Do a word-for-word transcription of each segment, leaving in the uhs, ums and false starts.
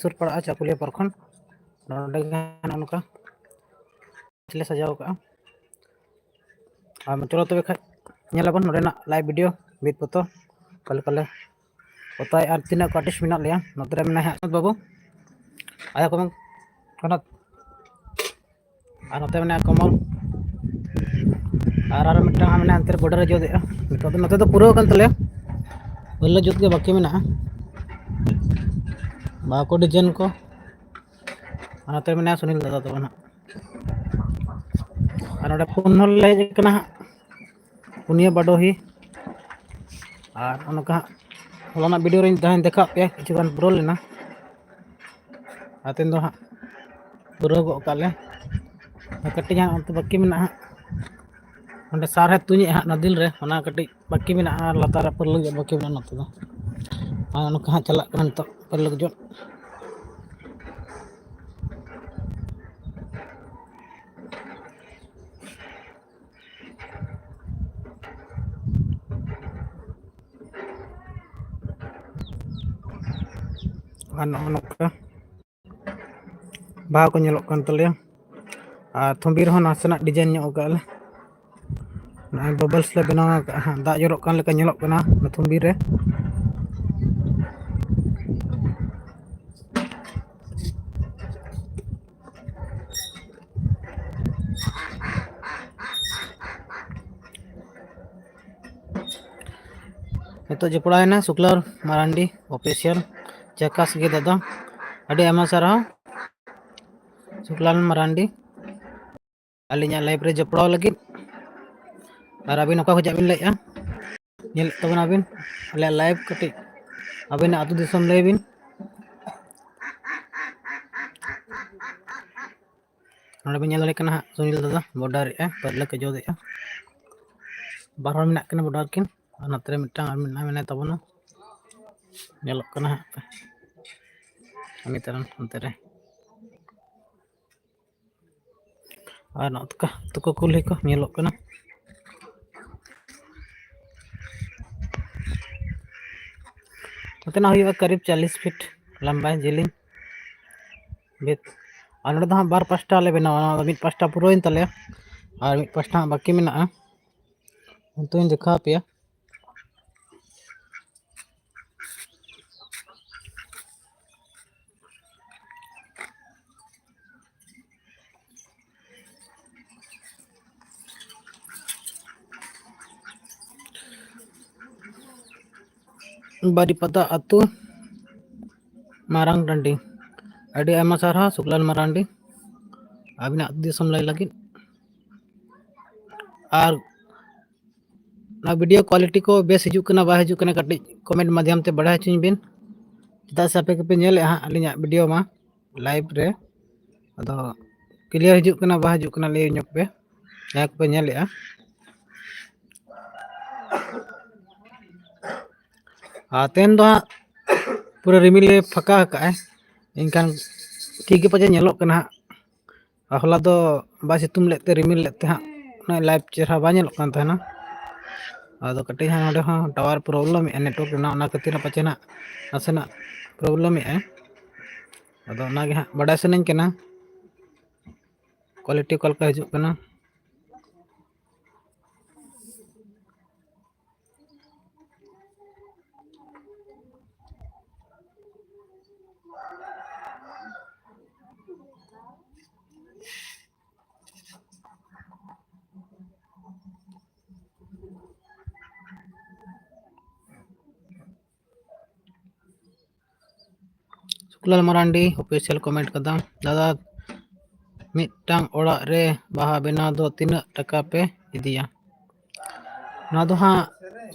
ᱥᱩᱨ ᱯᱟᱲᱟᱜᱼᱟ ᱪᱟᱠᱩᱞᱤᱭᱟᱹ ᱯᱟᱨᱠᱷᱚᱱ᱾ ᱱᱚᱰᱮ ᱜᱮ ᱱᱚᱜᱼᱚ ᱱᱚᱝᱠᱟ ᱞᱮ ᱥᱟᱡᱟᱣ ᱠᱟᱜᱼᱟ᱾ ᱟᱨ ᱪᱚᱞᱚ ᱛᱚᱵᱮ ᱠᱷᱟᱡ ᱧᱮᱞ ᱟᱵᱚᱱ ᱱᱚᱰᱮᱱᱟᱜ live video ᱵᱷᱤᱛ ᱯᱚᱛᱚ ᱚᱠᱟ ᱞᱮᱠᱟ ᱞᱮ ᱯᱚᱛᱟᱭ ᱟᱨ ᱛᱤᱱᱟᱹᱜ ᱠᱚ artist ᱢᱮᱱᱟᱜ ᱞᱮᱭᱟ᱾ ᱱᱚᱛᱮ ᱨᱮ ᱢᱮᱱᱟᱭ ᱦᱟᱸᱜ ᱵᱟᱹᱵᱩ, ᱟᱭᱟ ᱠᱚ ᱵᱟᱝ ᱠᱟᱱᱟ᱾ ᱟᱨ ᱱᱚᱛᱮ ᱢᱮᱱᱟᱭᱟ ᱠᱚᱢᱚᱞ᱾ ᱟᱨ ᱟᱨ ᱢᱤᱫᱴᱟᱝ ᱦᱟᱸᱜ ᱢᱮᱱᱟᱭᱟ, ᱚᱱᱛᱮ ᱨᱮ border ᱨᱮ ᱡᱩᱛ ᱮᱜᱼᱟ᱾ ᱱᱤᱛᱚᱜ ᱫᱚ, ᱱᱚᱛᱮ ᱫᱚ ᱯᱩᱨᱟᱹᱣ ᱠᱟᱱ ᱛᱟᱞᱮᱭᱟ, ᱯᱟᱹᱨᱞᱟᱹ ᱡᱩᱛ ᱜᱮ ᱵᱟᱹᱠᱤ ᱢᱮᱱᱟᱜᱼᱟ᱾ ᱵᱟᱦᱟ ᱠᱚ design ᱠᱚ᱾ ᱟᱨ ᱱᱚᱛᱮ ᱨᱮ ᱢᱮᱱᱟᱭᱟ ᱥᱩᱱᱤᱞ ᱫᱟᱫᱟ ᱛᱟᱵᱚᱱ ᱦᱟᱸᱜ᱾ ᱟᱨ ᱱᱚᱰᱮ ᱯᱩᱱ ᱦᱚᱲ ᱞᱮ ᱦᱮᱡ ᱟᱠᱟᱱᱟ ᱦᱟᱸᱜ, ᱯᱩᱱᱭᱟᱹ ᱵᱟᱰᱚᱦᱤ᱾ ᱟᱨ ᱚᱱᱠᱟ ᱦᱟᱸᱜ ᱦᱚᱞᱟᱱᱟᱜ video ᱨᱮᱧ ᱡᱟᱦᱟᱸᱧ ᱫᱮᱠᱷᱟᱣᱟᱫ ᱯᱮᱭᱟ, ᱠᱤᱪᱷᱩ ᱜᱟᱱ ᱯᱩᱨᱟᱹᱣ ᱞᱮᱱᱟ᱾ ᱟᱨ ᱛᱮᱦᱮᱧ ᱫᱚ ᱦᱟᱸᱜ ᱯᱩᱨᱟᱹᱣ ᱜᱚᱫ ᱠᱟᱜ ᱞᱮ᱾ ᱠᱟᱹᱴᱤᱡ ᱦᱟᱸᱜ ᱚᱱᱛᱮ ᱵᱟᱹᱠᱤ ᱢᱮᱱᱟᱜᱼᱟ ᱦᱟᱸᱜ, ᱚᱸᱰᱮ ᱥᱟᱨ ᱦᱮ ᱛᱩᱧᱮᱫ ᱦᱟᱸᱜ ᱱᱟᱫᱤᱞ ᱨᱮ, ᱚᱱᱟ ᱠᱟᱹᱴᱤᱡ ᱵᱟᱹᱠᱤ ᱢᱮᱱᱟᱜᱼᱟ, ᱟᱨ ᱞᱟᱛᱟᱨ ᱨᱮ ᱯᱟᱹᱨᱞᱟᱹᱠ ᱡᱚᱜ ᱵᱟᱹᱠᱤ ᱢᱮᱱᱟᱜᱼᱟ ᱱᱚᱛᱮ ᱫᱚ᱾ ᱟᱨ ᱚᱱᱠᱟ ᱦᱟᱸᱜ ᱪᱟᱞᱟᱜ ᱠᱟᱱᱟ ᱱᱤᱛᱚᱜ ᱯᱟᱹᱨᱞᱟᱹᱠ ᱡᱚᱜ᱾ ᱟᱨ ᱱᱚᱜᱼᱚ ᱱᱚᱝᱠᱟ ᱵᱟᱦᱟ ᱠᱚ ᱧᱮᱞᱚᱜ ᱠᱟᱱ ᱛᱟᱞᱮᱭᱟ᱾ ᱟᱨ ᱛᱷᱚᱢᱵᱤ ᱨᱮᱦᱚᱸ ᱱᱟᱥᱮᱱᱟᱜ design ᱧᱚᱜ ᱠᱟᱜᱼᱟ ᱞᱮ᱾ ᱱᱚᱜᱼᱚᱭ bubbles ᱞᱮ ᱵᱮᱱᱟᱣ ᱠᱟᱜᱼᱟ ᱦᱟᱸᱜ, ᱫᱟᱜ ᱡᱚᱨᱚᱜ ᱠᱟᱱ ᱞᱮᱠᱟ ᱧᱮᱞᱚᱜ ᱠᱟᱱᱟ ᱚᱱᱟ ᱛᱷᱚᱢᱵᱤ ᱨᱮ᱾ ᱱᱤᱛᱚᱜ ᱡᱚᱯᱲᱟᱣ ᱮᱱᱟ ᱥᱩᱠᱞᱟᱞ ᱢᱟᱨᱟᱱᱰᱤ official, ᱡᱟᱠᱟᱥ ᱜᱮ ᱫᱟᱫᱟ, ᱟᱹᱰᱤ ᱟᱭᱢᱟ ᱥᱟᱨᱦᱟᱣ ᱥᱩᱠᱞᱟᱞ ᱢᱟᱨᱟᱱᱰᱤ᱾ ᱟᱹᱞᱤᱧᱟᱜ live ᱨᱮ ᱡᱚᱯᱲᱟᱣ ᱞᱟᱹᱜᱤᱫ᱾ ᱟᱨ ᱟᱹᱵᱤᱱ ᱚᱠᱟ ᱠᱷᱚᱱᱟᱜ ᱵᱤᱱ ᱞᱟᱹᱭᱮᱫᱼᱟ? ᱧᱮᱞᱮᱫ ᱛᱟᱵᱚᱱᱟᱵᱤᱱ ᱟᱞᱮᱭᱟᱜ live, ᱠᱟᱹᱴᱤᱡ ᱟᱹᱵᱤᱱᱟᱜ ᱟᱹᱛᱩ ᱫᱤᱥᱚᱢ ᱞᱟᱹᱭ ᱵᱤᱱ᱾ ᱱᱚᱰᱮ ᱵᱤᱱ ᱧᱮᱞ ᱫᱟᱲᱮᱭᱟᱜ ᱠᱟᱱᱟ ᱦᱟᱸᱜ, ᱥᱩᱱᱤᱞ ᱫᱟᱫᱟ border ᱮᱫᱼᱟ, ᱯᱟᱹᱨᱞᱟᱹᱠ ᱮ ᱡᱩᱛ ᱮᱫᱼᱟ᱾ ᱵᱟᱨ ᱦᱚᱲ ᱢᱮᱱᱟᱜ ᱠᱤᱱᱟ border ᱠᱤᱱ, ᱟᱨ ᱱᱚᱛᱮ ᱨᱮ ᱢᱤᱫᱴᱟᱝ ᱟᱨ ᱢᱮᱱᱟᱭ, ᱢᱮᱱᱟᱭ ᱛᱟᱵᱚᱱᱟ, ᱧᱮᱞᱚᱜ ᱠᱟᱱᱟ ᱦᱟᱸᱜ ᱩᱱᱤ ᱛᱟᱭᱱᱚᱢ ᱚᱱᱛᱮ ᱨᱮ᱾ ᱟᱨ ᱱᱚᱛᱠᱟ ᱛᱩᱠᱟᱹ ᱠᱩᱞᱦᱤ ᱠᱚ ᱧᱮᱞᱚᱜ ᱠᱟᱱᱟ᱾ ᱱᱚᱛᱮᱱᱟᱜ ᱦᱩᱭᱩᱜᱼᱟ ᱠᱟᱨᱤᱵ ᱪᱚᱞᱞᱤᱥ feet ᱞᱟᱢᱵᱟ ᱡᱮᱞᱮᱧ᱾ ᱵᱷᱤᱛ᱾ ᱟᱨ ᱱᱚᱰᱮ ᱫᱚ ᱦᱟᱸᱜ ᱵᱟᱨ ᱯᱟᱥᱴᱟ ᱞᱮ ᱵᱮᱱᱟᱣᱟ, ᱚᱱᱟ ᱫᱚ ᱢᱤᱫ ᱯᱟᱥᱴᱟ ᱯᱩᱨᱟᱹᱣᱮᱱ ᱛᱟᱞᱮᱭᱟ ᱟᱨ ᱢᱤᱫ ᱯᱟᱥᱴᱟ ᱦᱟᱸᱜ ᱵᱟᱹᱠᱤ ᱢᱮᱱᱟᱜᱼᱟ, ᱚᱱᱛᱮᱧ ᱫᱮᱠᱷᱟᱣ ᱟᱯᱮᱭᱟ᱾ ᱵᱟᱨᱤᱯᱟᱫᱟ ᱟᱹᱛᱩ, ᱢᱟᱨᱟᱝ ᱴᱟᱺᱰᱤ᱾ ᱟᱹᱰᱤ ᱟᱭᱢᱟ ᱥᱟᱨᱦᱟᱣ ᱥᱩᱠᱞᱟᱞ ᱢᱟᱨᱟᱱᱰᱤ, ᱟᱹᱵᱤᱱᱟᱜ ᱟᱹᱛᱩ ᱫᱤᱥᱚᱢ ᱞᱟᱹᱭ ᱞᱟᱹᱜᱤᱫ᱾ ᱟᱨ ᱚᱱᱟ video quality ᱠᱚ ᱵᱮᱥ ᱦᱤᱡᱩᱜ ᱠᱟᱱᱟ ᱵᱟᱭ ᱦᱤᱡᱩᱜ ᱠᱟᱱᱟ, ᱠᱟᱹᱴᱤᱡ comment ᱢᱟᱫᱽᱫᱷᱚᱢ ᱛᱮ ᱵᱟᱲᱟᱭ ᱦᱚᱪᱚᱧ ᱵᱤᱱ, ᱪᱮᱫᱟᱜ ᱥᱮ ᱟᱯᱮ ᱜᱮᱯᱮ ᱧᱮᱞᱮᱫᱼᱟ ᱦᱟᱸᱜ ᱟᱹᱞᱤᱧᱟᱜ video ᱢᱟ live ᱨᱮ᱾ ᱟᱫᱚ clear ᱦᱤᱡᱩᱜ ᱠᱟᱱᱟ ᱵᱟᱭ ᱦᱤᱡᱩᱜ ᱠᱟᱱᱟ ᱞᱟᱹᱭ ᱧᱚᱜ ᱯᱮ, ᱡᱟᱦᱟᱸᱭ ᱠᱚᱯᱮ ᱧᱮᱞᱮᱫᱼᱟ᱾ ᱟᱨ ᱛᱮᱦᱮᱧ ᱫᱚ ᱦᱟᱸᱜ ᱯᱩᱨᱟᱹ ᱨᱤᱢᱤᱞᱮ ᱯᱷᱟᱸᱠᱟ ᱟᱠᱟᱫᱼᱟᱭ, ᱮᱱᱠᱷᱟᱱ ᱴᱷᱤᱠ ᱜᱮ ᱯᱟᱪᱮ ᱧᱮᱞᱚᱜ ᱠᱟᱱᱟ ᱦᱟᱸᱜ᱾ ᱟᱨ ᱦᱚᱞᱟ ᱫᱚ ᱵᱟᱭ ᱥᱤᱛᱩᱝ ᱞᱮᱫ ᱛᱮ, ᱨᱤᱢᱤᱞ ᱞᱮᱫ ᱛᱮ ᱦᱟᱸᱜ ᱩᱱᱟᱹᱜ live ᱪᱮᱦᱨᱟ ᱵᱟᱭ ᱧᱮᱞᱚᱜ ᱠᱟᱱ ᱛᱟᱦᱮᱱᱟ᱾ ᱟᱫᱚ ᱠᱟᱹᱴᱤᱡ ᱦᱟᱸᱜ ᱱᱚᱰᱮ ᱦᱚᱸ tower problem ᱮᱫᱼᱟ, network ᱨᱮᱱᱟᱜ, ᱚᱱᱟ ᱠᱷᱟᱹᱛᱤᱨ ᱦᱚᱸ ᱯᱟᱪᱮ ᱱᱟᱜ ᱱᱟᱥᱮᱱᱟᱜ problem ᱮᱫᱼᱟᱭ᱾ ᱟᱫᱚ ᱚᱱᱟᱜᱮ ᱦᱟᱸᱜ ᱵᱟᱰᱟᱭ ᱥᱟᱱᱟᱧ ᱠᱟᱱᱟ quality ᱚᱠᱟ ᱞᱮᱠᱟ ᱦᱤᱡᱩᱜ ᱠᱟᱱᱟ᱾ ᱥᱩᱠᱞᱟᱞ ᱢᱟᱨᱟᱱᱰᱤ official comment ᱠᱟᱫᱟ, ᱫᱟᱫᱟ, ᱢᱤᱫᱴᱟᱝ ᱚᱲᱟᱜ ᱨᱮ ᱵᱟᱦᱟ ᱵᱮᱱᱟᱣ ᱫᱚ ᱛᱤᱱᱟᱹᱜ ᱴᱟᱠᱟ ᱯᱮ ᱤᱫᱤᱭᱟ? ᱱᱚᱣᱟ ᱫᱚ ᱦᱟᱸᱜ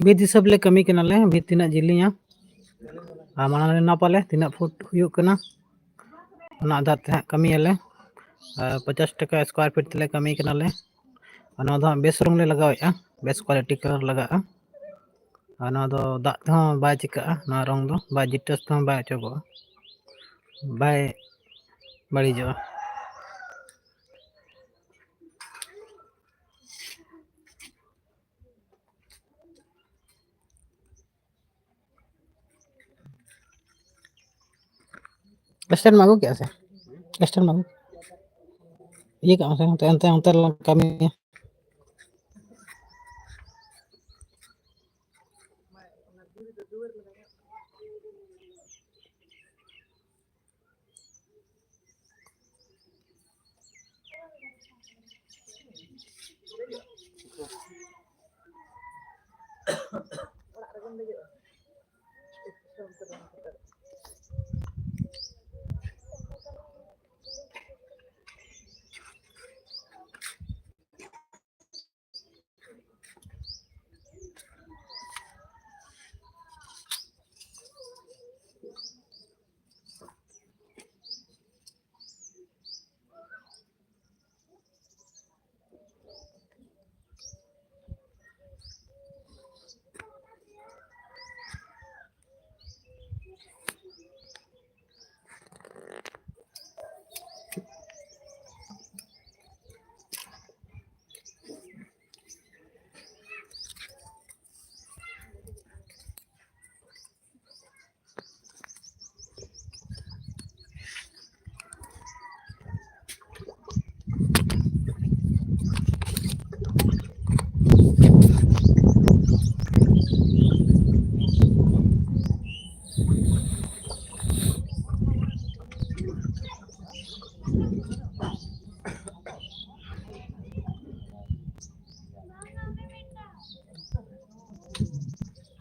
ᱵᱷᱤᱛ ᱦᱤᱥᱟᱹᱵ ᱞᱮ ᱠᱟᱹᱢᱤ ᱠᱟᱱᱟᱞᱮ, ᱵᱷᱤᱛ ᱛᱤᱱᱟᱹᱜ ᱡᱤᱞᱤᱧᱟ ᱟᱨ ᱢᱟᱲᱟᱝ ᱨᱮ ᱱᱟᱯᱟᱞᱮ ᱛᱤᱱᱟᱹᱜ ᱯᱷᱩᱴ ᱦᱩᱭᱩᱜ ᱠᱟᱱᱟ, ᱚᱱᱟ ᱟᱫᱷᱟᱨ ᱛᱮ ᱦᱟᱸᱜ ᱠᱟᱹᱢᱤᱭᱟᱞᱮ᱾ ᱟᱨ ᱯᱚᱪᱟᱥ ᱴᱟᱠᱟ square feet ᱛᱮᱞᱮ ᱠᱟᱹᱢᱤ ᱠᱟᱱᱟᱞᱮ᱾ ᱟᱨ ᱱᱚᱣᱟ ᱫᱚ ᱦᱟᱸᱜ ᱵᱮᱥ ᱨᱚᱝ ᱞᱮ ᱞᱟᱜᱟᱣᱮᱫᱼᱟ, ᱵᱮᱥ quality colour ᱞᱟᱜᱟᱜᱼᱟ᱾ ᱟᱨ ᱱᱚᱣᱟ ᱫᱚ ᱫᱟᱜ ᱛᱮᱦᱚᱸ ᱵᱟᱭ ᱪᱤᱠᱟᱹᱜᱼᱟ, ᱱᱚᱣᱟ ᱨᱚᱝ ᱫᱚ ᱵᱟᱭ ᱡᱤᱴᱟᱹᱥ ᱛᱮᱦᱚᱸ ᱵᱟᱭ ᱚᱪᱚᱜᱚᱜᱼᱟ, ᱵᱟᱭ ᱵᱟᱹᱲᱤᱡᱚᱜᱼᱟ᱾ ᱯᱮᱥᱮᱱᱴ ᱮᱢ ᱟᱹᱜᱩ ᱠᱮᱜᱼᱟ ᱥᱮ? ᱮᱥᱴᱮᱱ ᱵᱟᱹᱵᱩ, ᱤᱭᱟᱹ ᱠᱟᱜ ᱢᱮ ᱥᱮ, ᱚᱱᱛᱮ, ᱚᱱᱛᱮ, ᱚᱱᱛᱮ ᱨᱮᱞᱟᱝ ᱠᱟᱹᱢᱤᱭᱟ᱾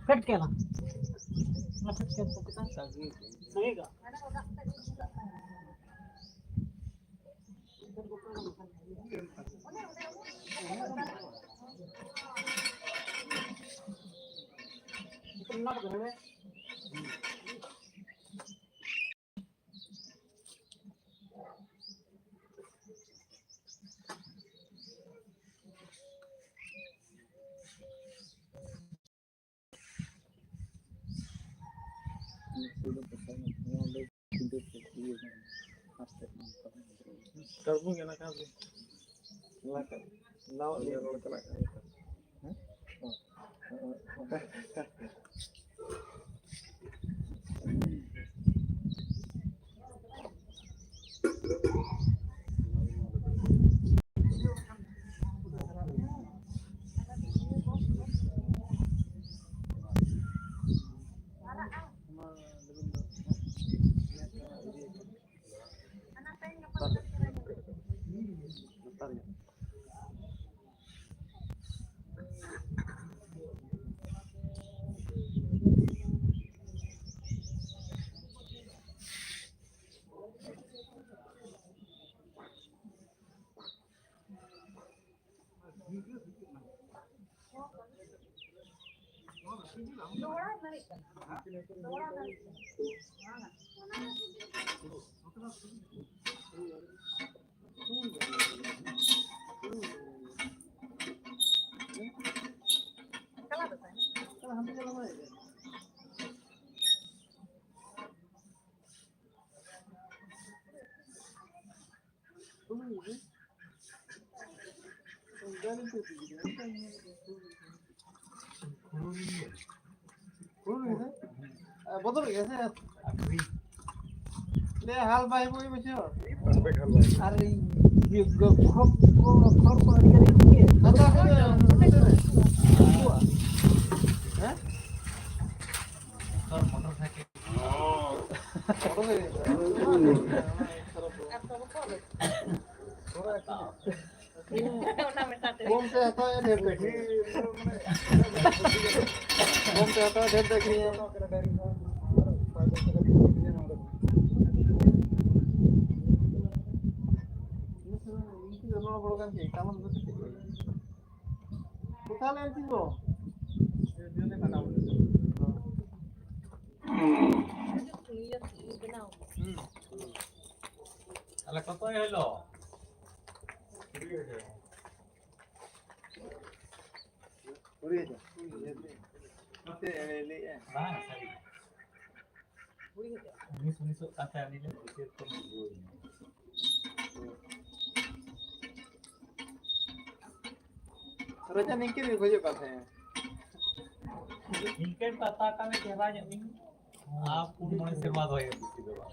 ᱯᱷᱮᱰ ᱠᱮᱫᱟ᱾ ᱚᱱᱟ ᱯᱷᱮᱰ ᱠᱮᱫ ᱠᱚ ᱪᱮᱛᱟᱱ ᱥᱟᱸᱜᱮ ᱜᱮ᱾ ᱵᱚᱫᱚᱞ ᱜᱮᱭᱟ ᱥᱮ? ᱞᱮ ᱦᱟᱞ ᱵᱟᱭ ᱵᱳᱭ ᱵᱩᱡᱷᱟᱹᱣ᱾ ᱟᱨ ᱤᱭᱟᱹ ᱜᱚ-, ᱠᱷᱚᱲ ᱠᱚ, ᱠᱷᱚᱲ ᱠᱚ ᱟᱹᱰᱤ ᱜᱟᱱ ᱜᱮ᱾ ᱦᱮᱸ? Motor cycle. ᱚᱱᱟ ᱢᱤᱫᱴᱟᱝ ᱛᱮ᱾ ᱠᱚᱢ ᱛᱮ ᱦᱟᱛᱟᱣ ᱮ ᱰᱷᱮᱨ ᱛᱮ ᱟᱹᱠᱷᱨᱤᱧ᱾ ᱠᱚᱢ ᱛᱮ ᱦᱟᱛᱟᱣ ᱮ ᱰᱷᱮᱨ ᱛᱮ ᱟᱹᱠᱷᱨᱤᱧ᱾ ᱤᱧ ᱫᱚ ᱱᱚᱣᱟ ᱦᱚᱲ ᱠᱟᱱ ᱜᱤᱭᱟᱹᱧ, ᱛᱟᱢᱟᱱ ᱫᱚ ᱪᱮᱫ? ᱠᱚᱛᱷᱟ ᱞᱟᱹᱭ ᱢᱮ ᱛᱤᱧ ᱫᱚ᱾ ᱦᱩᱸ᱾ ᱛᱟᱦᱞᱮ ᱠᱚᱛᱚᱭ ᱦᱤᱞᱳᱜ? ᱠᱩᱲᱤ ᱦᱟᱡᱟᱨ᱾ ᱱᱚᱛᱮ ᱞᱟᱹᱭᱮᱜᱼᱟ᱾ ᱵᱟᱝ, ᱥᱟᱹᱨᱤ᱾ ᱩᱱᱤᱥ, ᱩᱱᱤᱥᱚᱜ ᱠᱟᱱ ᱛᱟᱦᱮᱸ, ᱩᱱᱤ ᱞᱮ ᱯᱩᱭᱥᱟᱹ ᱠᱚ ᱨᱩᱣᱟᱹᱲ ᱧᱚᱜ᱾ ᱨᱟᱡᱟ ᱱᱤᱝᱠᱟᱹ ᱜᱮ ᱠᱷᱚᱡᱚᱜ ᱠᱟᱱ ᱛᱟᱦᱮᱸᱜ᱾ ᱱᱤᱝᱠᱟᱹ ᱯᱟᱛᱟ ᱠᱟᱱ ᱪᱮᱦᱨᱟ ᱧᱚᱜ ᱜᱮ᱾ ᱟᱨ ᱯᱩᱱ ᱢᱚᱬᱮ ᱥᱮᱨᱢᱟ ᱫᱚ ᱦᱩᱭᱩᱜᱼᱟ, ᱵᱮᱥᱤ ᱫᱚ ᱵᱟᱝ᱾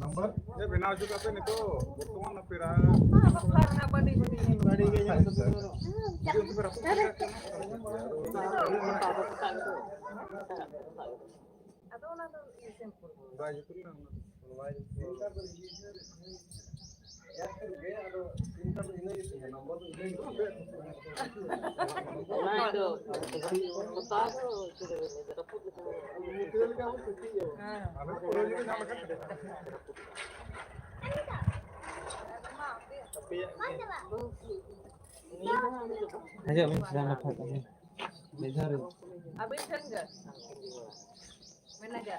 ᱱᱟᱢᱵᱟᱨ ᱵᱮᱱᱟᱣ ᱦᱚᱪᱚ ᱠᱟᱛᱮ ᱱᱤᱛᱚᱜ ᱵᱚᱨᱛᱚᱢᱟᱱ ᱯᱮᱲᱟ ᱟᱫᱚ ᱚᱱᱟ ᱫᱚ ᱤᱭᱟᱹ ᱥᱮᱢ ᱠᱚ ᱵᱟᱭ ᱡᱩᱛᱩᱜ ᱠᱟᱱᱟ, ᱚᱱᱟ ᱫᱚ ᱵᱟᱭ ᱡᱩᱛᱩᱜ ᱠᱟᱱᱟ᱾ ᱚᱱᱟ ᱫᱚ ᱯᱚᱛᱟᱣ ᱫᱚ ᱨᱟᱹᱯᱩᱫ ᱞᱮᱠᱟ᱾ ᱦᱮᱸ᱾ ᱟᱫᱚ ᱯᱩᱨᱟᱹ ᱡᱩᱫᱤ ᱧᱟᱢ ᱞᱮᱠᱷᱟᱱ ᱟᱯᱮᱭᱟᱜ ᱜᱮ᱾ ᱦᱤᱡᱩᱜ ᱢᱮ, ᱡᱟᱦᱟᱸ ᱞᱮᱠᱟ ᱜᱮ᱾ ᱢᱤᱫ ᱫᱷᱟᱣ ᱨᱮ᱾ ᱟᱹᱵᱤᱱ ᱴᱷᱮᱱ ᱜᱮ ᱢᱮᱱᱟᱜᱼᱟ᱾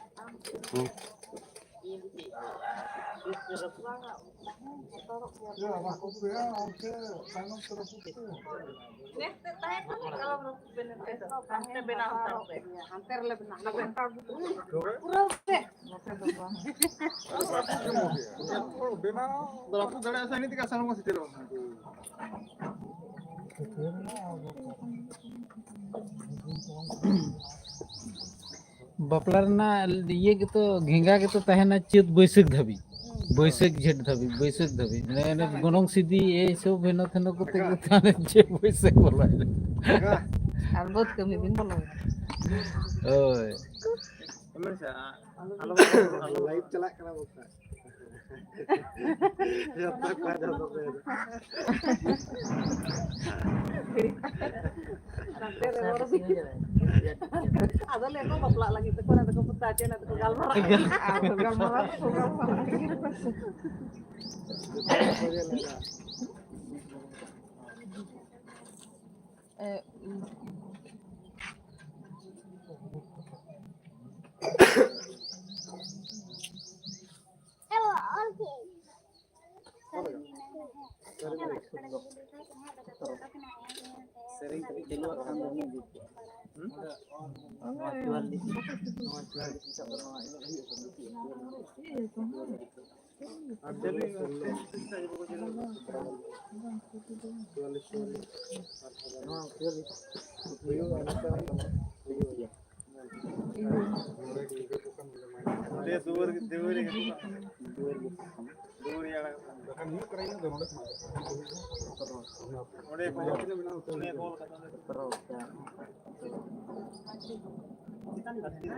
ᱱᱮᱥ ᱛᱮ ᱛᱟᱦᱮᱸ ᱠᱟᱱᱟ, ᱠᱟᱞᱚᱢ ᱨᱟᱹᱯᱩᱫ ᱵᱮᱱ ᱮᱱᱛᱮ ᱫᱚ᱾ ᱦᱟᱱᱛᱮ ᱵᱮᱱᱟᱣ ᱦᱟᱛᱟᱲ ᱯᱮ᱾ ᱦᱟᱱᱛᱮ ᱨᱮᱞᱮ ᱵᱮᱱᱟᱣ᱾ ᱯᱩᱨᱟᱹᱣ ᱯᱮ᱾ ᱵᱮᱱᱟᱣ ᱫᱚ ᱨᱟᱹᱯᱩᱫ ᱫᱟᱲᱮᱭᱟᱜᱼᱟ ᱥᱮ, ᱤᱱᱟᱹ ᱛᱮᱜᱮ ᱟᱥᱟᱲ ᱵᱚᱸᱜᱟ ᱥᱮᱴᱮᱨᱚᱜ ᱠᱟᱱᱟ᱾ ᱵᱟᱯᱞᱟ ᱨᱮᱱᱟᱜ ᱤᱭᱟᱹ ᱜᱮᱛᱚ, ᱜᱷᱮᱸᱜᱟ ᱜᱮᱛᱚ ᱛᱟᱦᱮᱱᱟ ᱪᱟᱹᱛ ᱵᱟᱹᱭᱥᱟᱹᱠᱷ ᱫᱷᱟᱹᱵᱤᱡ, ᱵᱟᱹᱭᱥᱟᱹᱠᱷ ᱡᱷᱮᱸᱴ ᱫᱷᱟᱹᱵᱤᱡ, ᱵᱟᱹᱭᱥᱟᱹᱠᱷ ᱫᱷᱟᱹᱵᱤᱡ᱾ ᱢᱟᱱᱮ ᱚᱱᱮ ᱜᱚᱱᱚᱝ ᱥᱤᱫᱤ ᱮᱭ ᱥᱚᱵ ᱦᱮᱱᱚ ᱛᱷᱮᱱᱚ ᱠᱚᱛᱮ ᱜᱮ ᱛᱟᱦᱮᱱᱟ ᱪᱟᱹᱛ ᱵᱟᱹᱭᱥᱟᱹᱠᱷ ᱵᱚᱞᱚᱭᱮᱱᱟ᱾ ᱟᱨ ᱵᱟᱹᱫᱽ ᱠᱟᱹᱢᱤ ᱫᱤᱱ ᱵᱚᱞᱚᱭᱮᱱᱟ᱾ ᱦᱳᱭ᱾ ᱞᱟᱭᱤᱵᱷ ᱪᱟᱞᱟᱜ ᱠᱟᱱᱟ ᱵᱟᱯᱞᱟ᱾ ᱡᱚᱛᱚ ᱠᱚ ᱟᱸᱡᱚᱢ ᱫᱟᱠᱚ᱾ ᱱᱚᱛᱮ ᱨᱮ ᱨᱚᱲ ᱵᱤᱱ᱾ ᱟᱫᱚ ᱞᱟᱹᱭ ᱟᱠᱚ ᱵᱟᱯᱞᱟᱜ ᱞᱟᱹᱜᱤᱫ ᱛᱮᱠᱚ ᱚᱱᱟ ᱫᱚᱠᱚ ᱯᱚᱛᱟᱣ ᱦᱚᱪᱚᱭᱟ, ᱚᱱᱟ ᱫᱚᱠᱚ ᱜᱟᱞᱢᱟᱨᱟᱜ ᱠᱟᱱᱟ᱾ ᱟᱨ ᱠᱚ ᱜᱟᱞᱢᱟᱨᱟᱣ ᱫᱚᱠᱚ ᱜᱟᱞᱢᱟᱨᱟᱜ ᱠᱟᱱᱟ᱾ ᱮ, ᱥᱮᱨᱮᱧ ᱠᱟᱹᱴᱤᱡ ᱪᱟᱹᱞᱩᱣᱟᱜ ᱠᱷᱟᱱ ᱫᱚ ᱢᱚᱡᱽ ᱦᱩᱭ ᱠᱚᱜᱼᱟ᱾ ᱦᱩᱸ? ᱱᱚᱣᱟ ᱪᱩᱣᱟᱞᱤᱥ, ᱱᱚᱣᱟ ᱪᱩᱣᱟᱞᱤᱥ ᱱᱤᱛᱚᱜ ᱫᱚ ᱱᱚᱣᱟ ᱤᱱᱟᱹᱜ ᱦᱩᱭᱩᱜ ᱠᱟᱱᱟ᱾ ᱱᱚᱣᱟ ᱪᱩᱣᱟᱞᱤᱥ ᱦᱩᱭᱩᱜᱼᱟ, ᱱᱚᱝᱠᱟ ᱦᱩᱭᱩᱜᱼᱟ᱾ ᱚᱸᱰᱮ ᱫᱩᱣᱟᱹᱨ, ᱫᱩᱣᱟᱹᱨ ᱜᱮ ᱫᱩᱣᱟᱹᱨ ᱜᱮ᱾ ᱫᱩᱣᱟᱹᱨ ᱟᱲᱟᱜ᱾ ᱵᱟᱠᱷᱟᱱ ᱦᱩᱭᱩᱜ ᱠᱟᱱᱟ, ᱤᱱᱟᱹ ᱫᱚ ᱱᱚᱰᱮ ᱠᱷᱚᱱᱟᱜ ᱫᱚ᱾ ᱚᱸᱰᱮ ᱠᱚ, ᱚᱸᱰᱮ ᱠᱚ ᱚᱞ ᱠᱟᱫᱟ, ᱚᱸᱰᱮ ᱠᱚ᱾ ᱪᱮᱛᱟᱱ ᱜᱷᱟᱴ ᱨᱮ᱾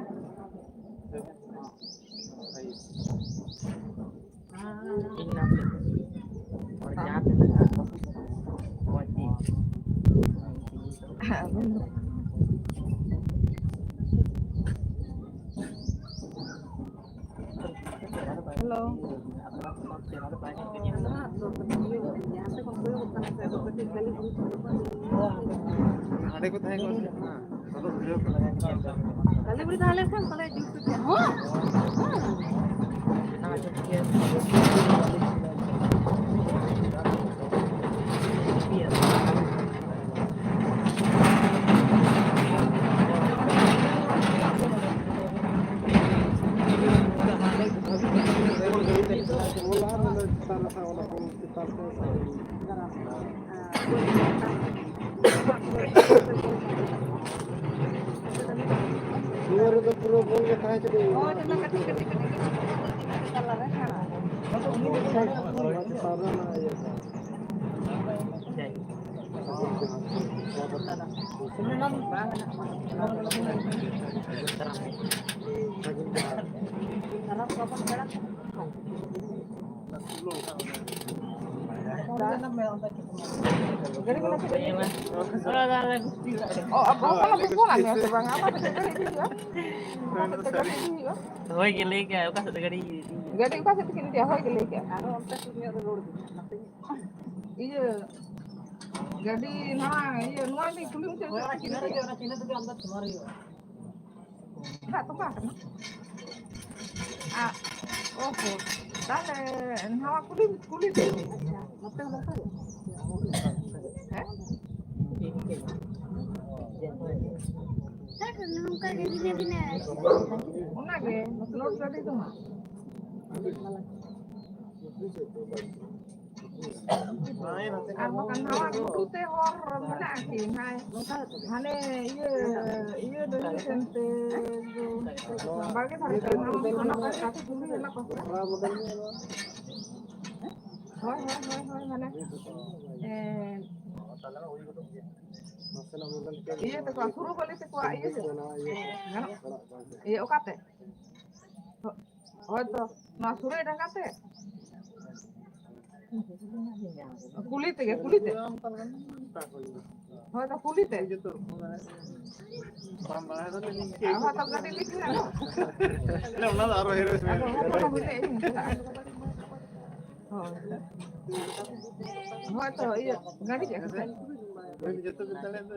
ᱦᱮᱞᱳ᱾ ᱦᱟᱸᱰᱮ ᱠᱚ ᱛᱟᱦᱮᱸ ᱠᱚᱜᱼᱟ ᱥᱮ? ᱦᱮᱸ᱾ ᱛᱟᱦᱞᱮ ᱵᱩᱲᱤ ᱛᱟᱦᱞᱮ ᱠᱷᱟᱱ ᱛᱟᱦᱞᱮ ᱡᱩᱛ ᱠᱟᱛᱮ ᱦᱚᱸ᱾ ᱱᱚᱣᱟ ᱨᱮᱫᱚ ᱯᱩᱨᱟᱹ ᱜᱳᱞ ᱜᱮ ᱛᱟᱦᱮᱸ ᱠᱟᱱᱟ᱾ ᱦᱳᱭ, ᱚᱱᱟ ᱠᱟᱹᱴᱤᱡ, ᱠᱟᱹᱴᱤᱡ, ᱠᱟᱹᱴᱤᱡ, ᱠᱟᱹᱴᱤᱡ ᱛᱟᱞᱟ ᱨᱮ ᱦᱮᱸ᱾ ᱛᱟᱞᱟ ᱨᱮᱱᱟᱜ ᱤᱭᱟᱹ ᱠᱟᱱᱟ᱾ ᱚ, ᱟᱵᱚ ᱦᱚᱸ ᱵᱚᱱ ᱯᱷᱳᱱ ᱟᱫ ᱢᱮᱭᱟ ᱥᱮ ᱵᱟᱝ? ᱟᱢᱟᱜ ᱢᱤᱫᱴᱮᱡ ᱜᱟᱹᱰᱤ ᱤᱫᱤ ᱦᱩᱭᱩᱜᱼᱟ᱾ ᱚᱠᱟ ᱥᱮᱫ ᱛᱮ ᱜᱟᱹᱰᱤ ᱤᱫᱤ ᱦᱩᱭᱩᱜᱼᱟ? ᱦᱳᱭ ᱜᱮ ᱞᱟᱹᱭ ᱠᱮᱜᱼᱟ, ᱚᱠᱟ ᱥᱮᱫ ᱛᱮ ᱜᱟᱹᱰᱤ ᱤᱫᱤ? ᱜᱟᱹᱰᱤ ᱚᱠᱟ ᱥᱮᱫ ᱛᱮᱠᱤᱱ ᱤᱫᱤᱭᱟ? ᱦᱳᱭ ᱜᱮ ᱞᱟᱹᱭ ᱠᱮᱜᱼᱟ᱾ ᱟᱨᱦᱚᱸ ᱚᱱᱛᱮ ᱥᱩᱨ ᱧᱚᱜ ᱨᱮ ᱨᱳᱰ ᱤᱫᱤ ᱢᱮ, ᱱᱟᱛᱮ ᱧᱚᱜ᱾ ᱤᱭᱟᱹ, ᱜᱟᱹᱰᱤ ᱱᱚᱣᱟ, ᱤᱭᱟᱹ, ᱱᱚᱣᱟ ᱜᱮ ᱠᱩᱞᱦᱤ ᱢᱩᱪᱟᱹᱫ ᱦᱳᱭ, ᱥᱮᱫ ᱚᱱᱟ ᱛᱮᱠᱤᱱ ᱪᱤᱱᱦᱟᱹ ᱤᱫᱤᱭᱟ᱾ ᱨᱮᱜᱮ, ᱚᱱᱟ ᱪᱤᱱᱦᱟᱹ ᱛᱮᱜᱮ ᱟᱢ ᱫᱚ ᱛᱷᱟᱢᱟᱣ ᱦᱩᱭᱩᱜᱼᱟ᱾ ᱫᱟᱜ ᱛᱚᱸᱵᱟ ᱟᱠᱟᱱᱟ᱾ ᱟ, ᱚ ᱦᱚ, ᱛᱟᱦᱞᱮ ᱱᱚᱣᱟ ᱠᱩᱞᱦᱤ, ᱠᱩᱞᱦᱤ ᱛᱮ᱾ ᱱᱚᱛᱮ ᱦᱚᱸ ᱱᱚᱝᱠᱟ ᱜᱮ᱾ ᱦᱮᱸ? ᱱᱚᱝᱠᱟ ᱜᱮ ᱵᱷᱤᱱᱟᱹ ᱵᱷᱤᱱᱟᱹ᱾ ᱚᱱᱟ ᱜᱮ, ᱞᱳᱰ ᱜᱟᱹᱰᱤ ᱫᱚ ᱦᱟᱸᱜ᱾ ᱟᱨ ᱵᱟᱠᱷᱟᱱ ᱱᱟᱣᱟ ᱜᱷᱩᱴᱩ ᱛᱮ ᱦᱚᱨ ᱢᱮᱱᱟᱜᱼᱟ ᱠᱤ? ᱦᱟᱭ, ᱦᱟᱱᱮ ᱤᱭᱟᱹ, ᱤᱭᱟᱹ ᱰᱟᱹᱦᱤ ᱥᱮᱱ ᱛᱮ, ᱵᱟᱲᱜᱮ ᱫᱷᱟᱨᱮ ᱛᱮ, ᱱᱟᱣᱟ ᱚᱱᱟ ᱯᱟᱦᱴᱟ ᱛᱮ ᱠᱩᱞᱦᱤ ᱚᱱᱟ ᱯᱟᱦᱴᱟ᱾ ᱦᱳᱭ, ᱦᱳᱭ, ᱦᱳᱭ, ᱦᱳᱭ, ᱢᱟᱱᱮ, ᱮ, ᱤᱭᱟᱹ ᱛᱟᱠᱚ, ᱥᱩᱨᱩ ᱵᱟᱹᱞᱤ ᱛᱟᱠᱚᱣᱟᱜ ᱤᱭᱟᱹ ᱥᱮ? ᱜᱟᱱᱚᱜ? ᱤᱭᱟᱹ ᱚᱠᱟᱛᱮ? ᱦᱳᱭ ᱛᱚ, ᱱᱚᱣᱟ ᱥᱩᱨᱟᱹᱭ ᱰᱟᱸᱜᱟ ᱛᱮ? ᱠᱩᱞᱦᱤ ᱛᱮᱜᱮ, ᱠᱩᱞᱦᱤ ᱛᱮ᱾ ᱦᱳᱭ ᱛᱚ, ᱠᱩᱞᱦᱤ ᱛᱮ᱾ ᱟᱨ ᱦᱚᱸ ᱛᱚ ᱜᱟᱹᱰᱤ ᱞᱤᱠ ᱢᱮᱱᱟᱜ ᱫᱚ᱾ ᱚᱱᱟ ᱫᱚ ᱟᱨᱚ ᱦᱮᱨᱳ ᱟᱨᱚ ᱦᱚᱸ ᱛᱚ ᱵᱩᱡᱷᱟᱹᱣ ᱤᱧ ᱪᱟᱞᱟᱜᱼᱟ᱾ ᱦᱳᱭ᱾ ᱦᱳᱭ ᱛᱚ, ᱤᱭᱟᱹ, ᱜᱟᱹᱰᱤ ᱪᱮᱫ ᱠᱟᱛᱮ? ᱡᱚᱛᱚ ᱜᱮ ᱫᱟᱲᱮᱭᱟᱜ ᱫᱚ᱾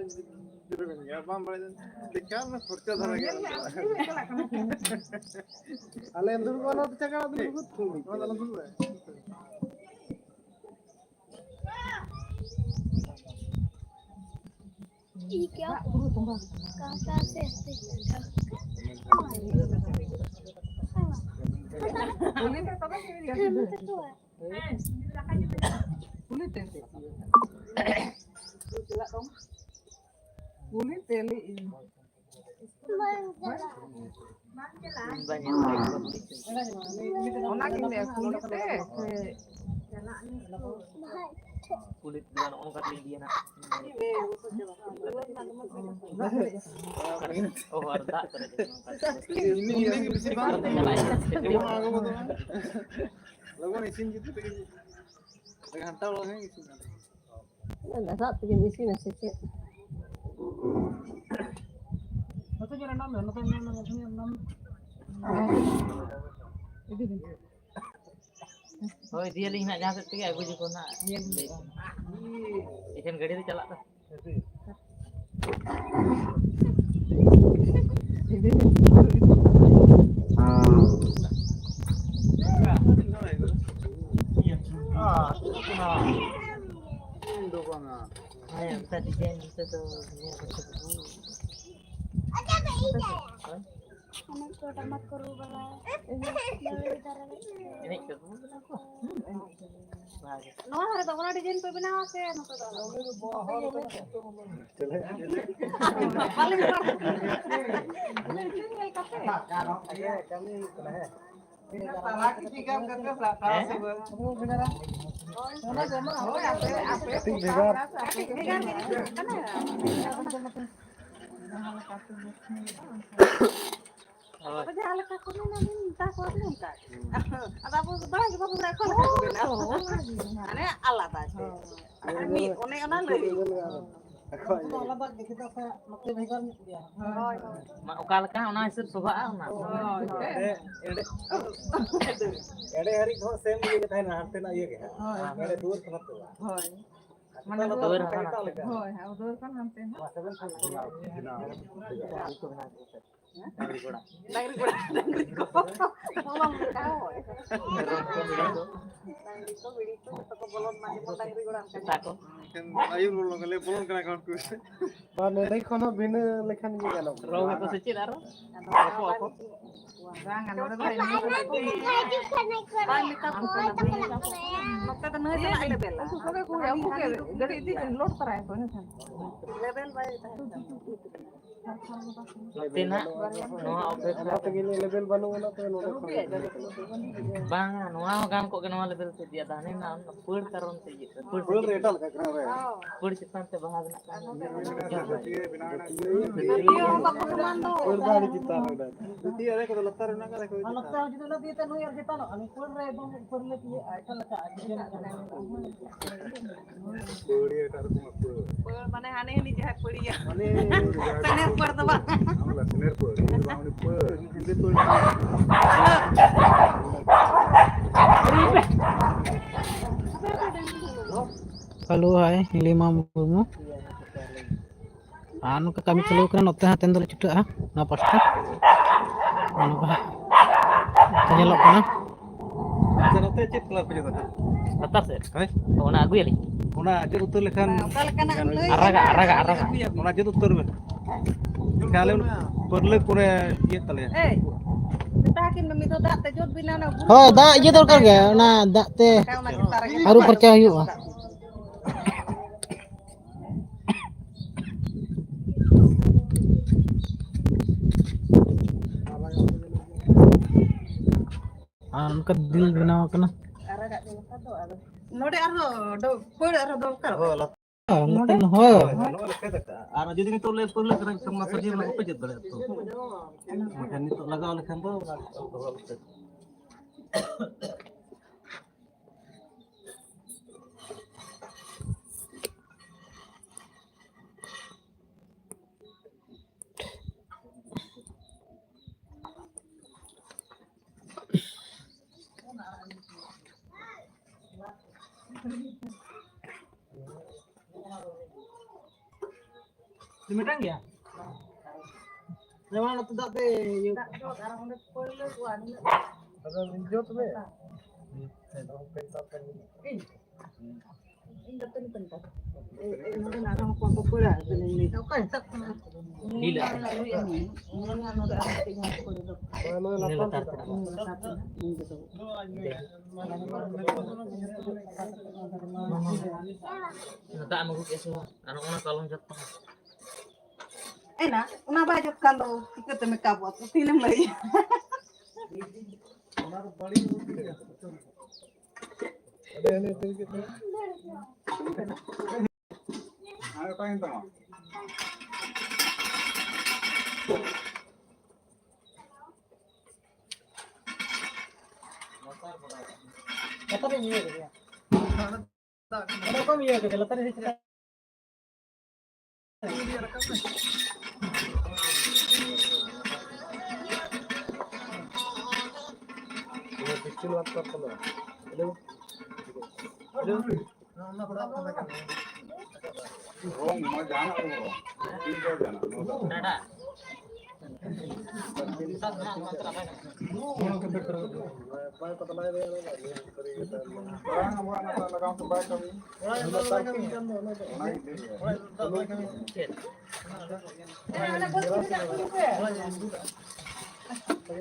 ᱵᱟᱢ ᱵᱟᱲᱟᱭᱟ, ᱵᱮᱠᱟᱨ ᱨᱮ ᱠᱷᱚᱨᱪᱟ ᱫᱷᱟᱨᱟ ᱜᱮᱭᱟ᱾ ᱟᱞᱮ ᱫᱩᱲᱩᱵ ᱟᱞᱮ ᱪᱟᱠᱟ ᱫᱩᱲᱩᱵ ᱠᱚ ᱛᱷᱩᱢ ᱱᱚᱣᱟ ᱫᱚ ᱫᱩᱲᱩᱵ᱾ ये क्या? कहाँ से आते हैं? ᱚᱱᱟᱜᱤᱧ ᱞᱟᱹᱭᱟ, ᱠᱩᱞᱤ ᱛᱮ ᱥᱮ ᱠᱩᱞᱤ ᱛᱮ ᱱᱚᱜᱼᱚ ᱱᱚᱝᱠᱟ ᱛᱮ ᱤᱫᱤᱭᱟ ᱱᱟᱜ᱾ ᱚ, ᱟᱨ ᱫᱟᱜ ᱠᱚᱨᱮ ᱫᱚ ᱱᱚᱝᱠᱟ᱾ ᱞᱚᱜᱚᱱ ᱤᱥᱤᱱ ᱡᱩᱛ ᱛᱮᱜᱮ ᱜᱷᱟᱱᱴᱟ ᱵᱟᱲᱟ ᱦᱩᱭ ᱤᱥᱤᱱ ᱠᱟᱱᱟ᱾ ᱫᱟᱜ ᱛᱮᱜᱮᱢ ᱤᱥᱤᱱᱟ ᱥᱮ ᱪᱮᱫ? ᱦᱳᱭ, ᱤᱫᱤᱭᱟᱞᱤᱧ ᱦᱟᱸᱜ ᱡᱟᱦᱟᱸ ᱥᱮᱫ ᱛᱮᱜᱮ ᱟᱹᱜᱩ ᱡᱚᱠᱷᱚᱱ ᱦᱟᱸᱜ ᱞᱟᱹᱭ ᱮᱠᱷᱮᱱ ᱜᱟᱹᱰᱤ ᱨᱮ ᱪᱟᱞᱟᱜ ᱫᱚ᱾ ᱤᱧ ᱫᱚ ᱵᱟᱝᱟ᱾ ᱦᱮᱸ, ᱚᱱᱠᱟ ᱰᱤᱡᱟᱭᱤᱱ ᱡᱩᱛᱟᱹ ᱫᱚ ᱧᱮᱞ ᱠᱟᱛᱮ ᱫᱚ᱾ ᱦᱳᱭ᱾ ᱮᱱᱮᱡ ᱠᱚ ᱴᱟᱢᱟᱠ ᱠᱚ ᱨᱩ ᱵᱟᱲᱟᱭᱟ᱾ ᱫᱟᱹᱣᱲᱟᱹ ᱫᱷᱟᱨᱮ ᱨᱮ᱾ ᱮᱱᱮᱡ ᱠᱚ ᱨᱩ ᱵᱟᱲᱟ ᱠᱚ᱾ ᱵᱷᱟᱜᱮ᱾ ᱱᱚᱣᱟ ᱫᱷᱟᱨᱮ ᱫᱚ ᱚᱱᱟ ᱰᱤᱡᱟᱭᱤᱱ ᱯᱮ ᱵᱮᱱᱟᱣᱟ ᱥᱮ ᱱᱚᱛᱮ ᱫᱚ? ᱵᱟᱹᱞᱤᱧ ᱵᱟᱲᱟᱭᱟ᱾ ᱧᱮᱞ ᱠᱟᱛᱮ᱾ ᱦᱮᱸ? ᱦᱳᱭ, ᱟᱯᱮ, ᱟᱯᱮ ᱠᱟᱹᱴᱤᱡ ᱵᱷᱮᱜᱟᱨ᱾ ᱠᱟᱱᱟ᱾ ᱦᱳᱭ᱾ ᱟᱫᱚ ᱡᱟᱦᱟᱸ ᱞᱮᱠᱟ ᱠᱚ ᱢᱮᱱᱟ, ᱵᱚᱱ ᱢᱮᱛᱟ ᱠᱚᱣᱟ ᱵᱚᱱ ᱚᱱᱠᱟ ᱜᱮ᱾ ᱟᱫᱚ ᱟᱵᱚ ᱫᱚ ᱵᱟᱲᱟᱭ ᱜᱮ ᱵᱟᱵᱚᱱ ᱵᱟᱲᱟᱭᱟ ᱚᱠᱟ ᱞᱮᱠᱟ ᱠᱚ ᱵᱮᱱᱟᱣᱟ᱾ ᱦᱳᱭ, ᱦᱳᱭ, ᱦᱳᱭ᱾ ᱢᱟᱱᱮ ᱟᱞᱟᱫᱟ ᱜᱮ᱾ ᱦᱳᱭ᱾ ᱟᱨ ᱢᱤᱫ ᱚᱱᱮ ᱚᱱᱟ ᱞᱟᱹᱭ᱾ ᱟᱞᱟᱫᱟ ᱜᱮ, ᱪᱮᱫᱟᱜ ᱥᱮ ᱱᱚᱛᱮ ᱵᱷᱮᱜᱟᱨ ᱧᱚᱜ ᱜᱮᱭᱟ᱾ ᱦᱳᱭ, ᱦᱳᱭ᱾ ᱢᱟ ᱚᱠᱟ ᱞᱮᱠᱟ ᱚᱱᱟ ᱦᱤᱥᱟᱹᱵ ᱥᱚᱵᱷᱟᱜᱼᱟ ᱚᱱᱟ᱾ ᱦᱳᱭ, ᱦᱳᱭ᱾ ᱮᱸᱰᱮ, ᱮᱸᱰᱮ, ᱮᱸᱰᱮ ᱦᱟᱹᱨᱤᱡ ᱫᱚ ᱥᱮᱢ ᱤᱭᱟᱹ ᱜᱮ ᱛᱟᱦᱮᱱᱟ, ᱦᱟᱱᱛᱮᱱᱟᱜ ᱤᱭᱟᱹ ᱜᱮ ᱦᱟᱸᱜ᱾ ᱦᱳᱭ, ᱦᱳᱭ᱾ ᱮᱸᱰᱮ ᱫᱩᱣᱟᱹᱨ ᱠᱷᱚᱱᱟᱜ ᱫᱚ ᱵᱟᱝ᱾ ᱦᱳᱭ᱾ ᱟᱨ ᱢᱟᱱᱮ ᱫᱩᱣᱟᱹᱨ ᱦᱟᱱᱟ ᱱᱟᱛᱮ᱾ ᱦᱳᱭ, ᱦᱮᱸ, ᱫᱩᱣᱟᱹᱨ ᱠᱷᱚᱱ ᱦᱟᱱᱛᱮ ᱦᱚᱸ᱾ ᱰᱟᱝᱨᱤ ᱜᱚᱲᱟ, ᱰᱟᱝᱨᱤ ᱠᱚ᱾ ᱵᱚᱞᱚᱱ ᱞᱮᱠᱟ, ᱦᱳᱭ᱾ ᱰᱟᱝᱨᱤ ᱠᱚ, ᱵᱷᱤᱲᱤ ᱠᱚ, ᱡᱚᱛᱚ ᱠᱚ ᱵᱚᱞᱚᱱ ᱢᱟ, ᱡᱮᱢᱚᱱ ᱰᱟᱝᱨᱤ ᱜᱚᱲᱟ ᱚᱱᱠᱟ ᱜᱮ᱾ ᱮᱱᱠᱷᱟᱱ ᱟᱹᱭᱩᱨ ᱵᱚᱞᱚᱱ ᱠᱟᱱᱟ ᱠᱚ᱾ ᱟᱨ ᱱᱚᱰᱮ ᱠᱷᱚᱱ ᱦᱚᱸ ᱵᱷᱤᱱᱟᱹ ᱞᱮᱠᱷᱟᱱ ᱜᱮ ᱜᱟᱱᱚᱜ ᱠᱟᱱᱟ᱾ ᱨᱚᱝ ᱟᱠᱚ ᱥᱮ ᱪᱮᱫ ᱟᱨᱚ? ᱟᱫᱚ ᱚᱠᱚ, ᱚᱠᱚ? ᱵᱟᱝᱟ, ᱱᱚᱰᱮ ᱫᱚ ᱦᱟᱸᱜ ᱮᱢᱱᱤ ᱠᱚ ᱵᱟᱭ ᱢᱮᱠᱟᱯ ᱠᱚᱣᱟ᱾ ᱱᱚᱛᱮ ᱫᱚ ᱱᱩᱭ ᱥᱟᱞᱟᱜ ᱞᱮᱵᱮᱞᱟ᱾ ᱩᱱᱠᱩ ᱥᱚᱸᱜᱮ ᱠᱚ ᱦᱩᱭᱩᱜᱼᱟ, ᱩᱱᱠᱩ ᱜᱮ ᱜᱟᱹᱰᱤ ᱤᱫᱤ ᱞᱚᱰ ᱛᱚᱨᱟᱭᱟᱠᱚ ᱤᱱᱟᱹ ᱠᱷᱟᱱ᱾ ᱞᱮᱵᱮᱞ ᱵᱟᱭ ᱛᱟᱦᱮᱸ ᱠᱟᱱᱟ᱾ ᱱᱚᱛᱮ ᱱᱟᱜ ᱱᱚᱣᱟ ᱚᱯᱮᱠᱷᱟ ᱚᱱᱟ ᱛᱮᱜᱮ ᱞᱮᱵᱮᱞ ᱵᱟᱹᱱᱩᱜ ᱟᱱᱟ, ᱛᱚᱵᱮ ᱱᱚᱰᱮ ᱠᱷᱚᱱ ᱜᱮ ᱵᱟᱝᱟ, ᱱᱚᱣᱟ ᱦᱚᱸ ᱜᱟᱱ ᱠᱚᱜ ᱜᱮ, ᱱᱚᱣᱟ ᱞᱮᱵᱮᱞ ᱛᱮ ᱤᱫᱤᱭᱟ᱾ ᱫᱟᱱᱮ ᱱᱟ ᱯᱟᱹᱲ ᱠᱟᱨᱚᱱ ᱛᱮ ᱤᱭᱟᱹᱜ ᱠᱟᱱᱟ᱾ ᱯᱟᱹᱲ ᱯᱟᱹᱲ ᱨᱮ ᱮᱴᱟᱜ ᱞᱮᱠᱟ ᱠᱟᱱᱟ ᱨᱮ᱾ ᱯᱟᱹᱲ ᱪᱮᱛᱟᱱ ᱛᱮ ᱵᱟᱦᱟ ᱵᱮᱱᱟᱜ ᱠᱟᱱᱟ᱾ ᱦᱟᱹᱴᱭᱟᱹ ᱦᱚᱸ ᱵᱟᱠᱚ ᱥᱚᱢᱟᱱ ᱫᱚ᱾ ᱯᱟᱹᱲ ᱫᱚ ᱟᱹᱰᱤ ᱪᱮᱛᱟᱱ ᱨᱮ ᱢᱮᱱᱟᱜᱼᱟ᱾ ᱦᱟᱹᱴᱭᱟᱹ ᱟᱞᱮ ᱠᱚᱫᱚ ᱞᱟᱛᱟᱨ ᱨᱮ ᱢᱮᱱᱟᱜ ᱠᱟᱫᱟ, ᱠᱚ ᱟᱨ ᱪᱮᱛᱟᱱ ᱞᱟᱛᱟᱨ ᱨᱮ᱾ ᱡᱩᱫᱤ ᱚᱱᱟ ᱫᱤᱭᱮ ᱛᱮ ᱱᱩᱭ ᱟᱨ ᱪᱮᱛᱟᱱᱚᱜᱼᱟ, ᱱᱩᱭ ᱯᱟᱹᱲ ᱨᱮ ᱮᱠᱫᱚᱢ ᱯᱟᱹᱲ ᱞᱮ ᱛᱤᱭᱟᱹᱜᱼᱟ, ᱮᱴᱟᱜ ᱞᱮᱠᱟ ᱟᱨ ᱪᱮᱫ ᱞᱮᱠᱟ᱾ ᱯᱟᱹᱲᱤᱭᱟᱹ ᱮᱴᱟᱜ ᱨᱚᱠᱚᱢᱟᱜ ᱯᱟᱹᱲ᱾ ᱯᱟᱹᱲ ᱢᱟᱱᱮ ᱦᱟᱱᱮ ᱦᱟᱹᱱᱤ ᱡᱟᱦᱟᱸᱭ ᱯᱟᱹᱲᱤᱭᱟ᱾ ᱢᱟᱱᱮ ᱥᱮᱱᱮᱨ ᱯᱟᱹᱲ ᱫᱚ ᱵᱟᱝ᱾ ᱟᱢ ᱫᱚ ᱥᱮᱱᱮᱨ ᱯᱟᱹᱲ, ᱤᱧ ᱫᱚ ᱵᱟᱝ, ᱩᱱᱤ ᱯᱟᱹᱲ, ᱦᱮᱸᱫᱮ ᱯᱟᱹᱲ᱾ ᱦᱮᱞᱳ, ᱦᱟᱭ, ᱱᱤᱞᱤᱢᱟ ᱢᱩᱨᱢᱩ᱾ ᱟᱨ ᱱᱚᱝᱠᱟ ᱠᱟᱹᱢᱤ ᱪᱟᱹᱞᱩ ᱠᱟᱱᱟ, ᱱᱚᱛᱮ ᱦᱚᱸ ᱛᱮᱦᱮᱧ ᱫᱚᱞᱮ ᱪᱷᱩᱴᱟᱹᱜᱼᱟ ᱱᱚᱣᱟ ᱯᱟᱥᱴᱟ᱾ ᱱᱚᱝᱠᱟ ᱦᱟᱸᱜ ᱧᱮᱞᱚᱜ ᱠᱟᱱᱟ᱾ ᱟᱪᱪᱷᱟ, ᱱᱚᱛᱮ ᱪᱮᱫ ᱠᱟᱞᱟᱨ ᱯᱮ ᱡᱚᱫᱟ? ᱞᱟᱛᱟᱨ ᱥᱮᱫ? ᱦᱳᱭ᱾ ᱚᱱᱟ ᱟᱹᱜᱩᱭᱟᱞᱤᱧ᱾ ᱚᱱᱟ ᱡᱩᱛ ᱩᱛᱟᱹᱨ ᱞᱮᱠᱷᱟᱱ ᱚᱠᱟ ᱞᱮᱠᱟᱱᱟᱜ ᱮᱢ ᱞᱟᱹᱭ ᱟᱨᱟᱜᱟᱜ, ᱮᱫᱟ? ᱟᱨᱟᱜᱟᱜ, ᱟᱨᱟᱜᱟᱜ᱾ ᱚᱱᱟ ᱡᱩᱛ ᱩᱛᱟᱹᱨ ᱵᱮᱱ᱾ ᱮᱱᱠᱷᱟᱱ ᱟᱞᱮ ᱯᱟᱹᱨᱞᱟᱹ ᱠᱚᱨᱮ ᱤᱭᱟᱹᱜ ᱛᱟᱞᱮᱭᱟ᱾ ᱮᱭ, ᱢᱮᱛᱟ ᱠᱤᱱ ᱢᱮ, ᱢᱤᱫ ᱫᱷᱟᱣ ᱫᱟᱜ ᱛᱮ ᱡᱩᱛ ᱵᱮᱱᱟᱣ ᱚᱱᱟ ᱵᱩᱨᱩ ᱦᱳᱭ, ᱫᱟᱜ ᱤᱭᱟᱹ ᱫᱚᱨᱠᱟᱨ ᱜᱮ, ᱚᱱᱟ ᱫᱟᱜ ᱛᱮ ᱚᱱᱟ ᱪᱮᱛᱟᱱ ᱨᱮᱜᱮ ᱟᱹᱨᱩᱵ ᱯᱷᱟᱨᱪᱟ ᱦᱩᱭᱩᱜᱼᱟ᱾ ᱟᱨ ᱚᱱᱠᱟ ᱫᱤᱞ ᱵᱮᱱᱟᱣ ᱠᱟᱱᱟ᱾ ᱟᱨᱟᱜᱟᱜ ᱫᱚ ᱵᱟᱠᱷᱟᱡ ᱫᱚ, ᱟᱫᱚ ᱱᱚᱰᱮ ᱟᱨᱦᱚᱸ ᱫᱚ ᱯᱟᱹᱲ ᱟᱨᱦᱚᱸ ᱫᱚᱨᱠᱟᱨᱚᱜᱼᱟ᱾ ᱦᱳᱭ, ᱞᱟᱛᱟᱨ ᱱᱚᱰᱮ? ᱦᱳᱭ᱾ ᱦᱳᱭ, ᱱᱚᱣᱟ ᱞᱮᱠᱟ ᱫᱚ᱾ ᱟᱨ ᱡᱩᱫᱤ ᱱᱤᱛᱚᱜ ᱞᱮ ᱯᱟᱹᱲᱞᱟᱹᱜ ᱠᱟᱱᱟ, ᱮᱱᱠᱷᱟᱱ ᱢᱟ ᱥᱟᱹᱨᱤ ᱨᱮᱱᱟᱜ ᱵᱟᱯᱮ ᱡᱩᱛ ᱫᱟᱲᱮᱭᱟᱜᱼᱟ ᱛᱚ᱾ ᱵᱟᱠᱷᱟᱱ ᱱᱤᱛᱚᱜ ᱞᱟᱜᱟᱣ ᱞᱮᱠᱷᱟᱱ ᱫᱚ ᱚᱱᱟ ᱫᱚᱦᱚ ᱠᱟᱛᱮ᱾ ᱢᱤᱫᱴᱟᱝ ᱜᱮᱭᱟ᱾ ᱡᱮᱢᱚᱱ ᱱᱚᱛᱮ ᱫᱟᱜ ᱯᱮ ᱤᱭᱟᱹ᱾ ᱫᱟᱜ ᱡᱚᱜ ᱟᱨ ᱚᱸᱰᱮ ᱯᱟᱹᱭᱞᱟᱹ ᱠᱚᱣᱟ ᱱᱩᱱᱟᱹᱜ᱾ ᱟᱫᱚ ᱤᱧ ᱡᱚ ᱛᱚᱵᱮ᱾ ᱤᱧ ᱫᱚ ᱛᱤᱱ ᱠᱟᱱ ᱛᱟᱠᱚ᱾ ᱮ, ᱮ, ᱱᱚᱰᱮ ᱱᱟᱜ ᱦᱚᱸ ᱠᱚ ᱯᱟᱹᱲᱟ, ᱟᱫᱚ ᱞᱤᱧ ᱞᱟᱹᱭ ᱫᱟ, ᱚᱠᱟ ᱦᱤᱥᱟᱹᱵ ᱠᱟᱱᱟ? ᱞᱤᱞᱟ᱾ ᱱᱚᱰᱮ ᱟᱨ ᱢᱤᱫᱴᱮᱡ ᱦᱚᱸ ᱯᱟᱹᱲᱟ ᱫᱚ᱾ ᱱᱚᱣᱟ ᱞᱟᱛᱟᱨ ᱛᱮ᱾ ᱱᱚᱣᱟ ᱞᱟᱛᱟᱨ ᱛᱮ᱾ ᱫᱟᱜ ᱮᱢ ᱟᱹᱜᱩ ᱠᱮᱫᱼᱟ ᱥᱮ ᱵᱟᱝ? ᱟᱨ ᱚᱱᱟ ᱠᱚ ᱟᱞᱚᱢ ᱡᱚᱫ ᱛᱟᱢᱟ᱾ ᱮᱱᱟ, ᱚᱱᱟ ᱵᱟᱭ ᱡᱚᱫ ᱠᱟᱱ ᱫᱚ ᱪᱤᱠᱟᱹᱛᱮ ᱢᱮᱠᱟᱯᱚᱜᱼᱟ? ᱛᱤᱱᱮᱢ ᱞᱟᱹᱭᱟ? ᱞᱟᱛᱟᱨ ᱨᱮ ᱤᱭᱟᱹ ᱠᱮᱫᱮᱭᱟ᱾ ᱚᱱᱟ ᱠᱚᱢ ᱤᱭᱟᱹ ᱠᱮᱫᱮ, ᱞᱟᱛᱟᱨ ᱨᱮ ᱦᱮᱡ ᱠᱟᱛᱮ᱾ ᱤᱭᱟᱹ ᱯᱤᱥᱴᱚᱞ ᱵᱟᱫ ᱠᱚᱨ ᱛᱟᱞᱮ᱾ ᱦᱮᱞᱳ᱾ ᱦᱮᱞᱳ᱾ ᱨᱚᱝ ᱢᱟ ᱡᱟᱦᱟᱱᱟᱜ ᱨᱚᱝ ᱨᱚᱝ᱾ ᱴᱷᱤᱠ ᱜᱮᱭᱟ, ᱡᱟᱦᱟᱱᱟᱜ ᱨᱚᱝ ᱨᱚᱝ᱾ ᱵᱟᱝ, ᱟᱵᱚᱣᱟᱜ ᱚᱱᱟ ᱞᱟᱜᱟᱣ ᱛᱮ ᱵᱟᱭ ᱠᱟᱹᱢᱤ᱾ ᱚᱱᱟ ᱜᱮ ᱞᱟᱹᱭ ᱮᱫᱟ᱾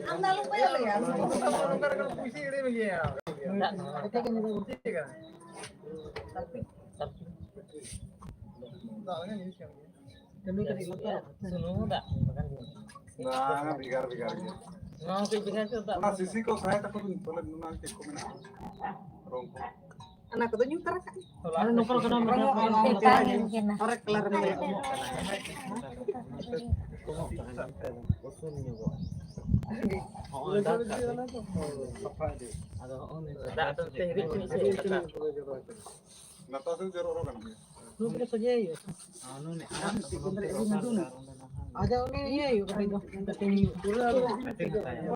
ᱟᱢ ᱫᱚ ᱟᱞᱚᱢ ᱠᱚᱭᱚᱜ ᱞᱮᱭᱟ᱾ ᱵᱟᱝ, ᱵᱷᱮᱜᱟᱨ ᱵᱷᱮᱜᱟᱨ ᱜᱮᱭᱟ᱾ ᱱᱚᱣᱟ ᱦᱚᱸ ᱠᱟᱹᱡ ᱵᱷᱮᱜᱟᱨ ᱜᱮ, ᱫᱟᱜ ᱚᱱᱟ ᱥᱤᱥᱤ ᱠᱚ ᱥᱟᱭ ᱛᱟᱠᱚ ᱵᱤᱱ ᱯᱟᱞᱮ ᱚᱱᱟ ᱪᱮᱫ ᱠᱚ ᱢᱮᱱᱟᱜᱼᱟ? ᱨᱚᱝ ᱠᱚ᱾ ᱚᱱᱟ ᱠᱚᱫᱚ ᱧᱩᱛ ᱟᱠᱟᱱ᱾ ᱦᱚᱨᱮᱠ ᱠᱟᱞᱟᱨ ᱨᱮ ᱢᱮᱱᱟᱜᱼᱟ᱾ ᱩᱥᱩᱞ ᱧᱚᱜᱚᱜᱼᱟ᱾ ᱦᱚᱸᱜᱼᱚᱭ ᱫᱟᱜ ᱠᱟᱜ ᱫᱚ᱾ ᱟᱫᱚ ᱦᱚᱸᱜᱼᱚᱭ ᱱᱤᱛᱚᱜ ᱫᱟᱜ ᱫᱚ ᱦᱤᱨᱤᱡ ᱦᱤᱨᱤᱡ ᱥᱮ ᱪᱮᱫ ᱞᱮᱠᱟ? ᱞᱟᱛᱟᱨ ᱥᱮᱫ ᱡᱚᱨᱚᱜ ᱨᱮᱦᱚᱸ ᱜᱟᱱᱚᱜ ᱜᱮᱭᱟ᱾ ᱱᱚᱛᱮ ᱥᱚᱡᱷᱮ ᱦᱩᱭᱩᱜᱼᱟ᱾ ᱦᱚᱸ, ᱱᱩᱱᱟᱹᱜ ᱟᱨᱟᱜ ᱫᱚ ᱵᱚᱞᱚᱱ ᱛᱮ ᱨᱚᱜᱟ ᱟᱨ ᱚᱸᱰᱮ ᱱᱟᱦᱟᱜ᱾ ᱟᱫᱚ ᱩᱱᱤ ᱤᱭᱟᱹ ᱦᱩᱭᱩᱜᱼᱟ, ᱠᱟᱹᱴᱤᱡ ᱫᱚ, ᱠᱟᱹᱴᱤᱡ ᱦᱩᱭᱩᱜᱼᱟ᱾ ᱠᱟᱹᱴᱤᱡ ᱦᱟᱛᱟᱭᱟ᱾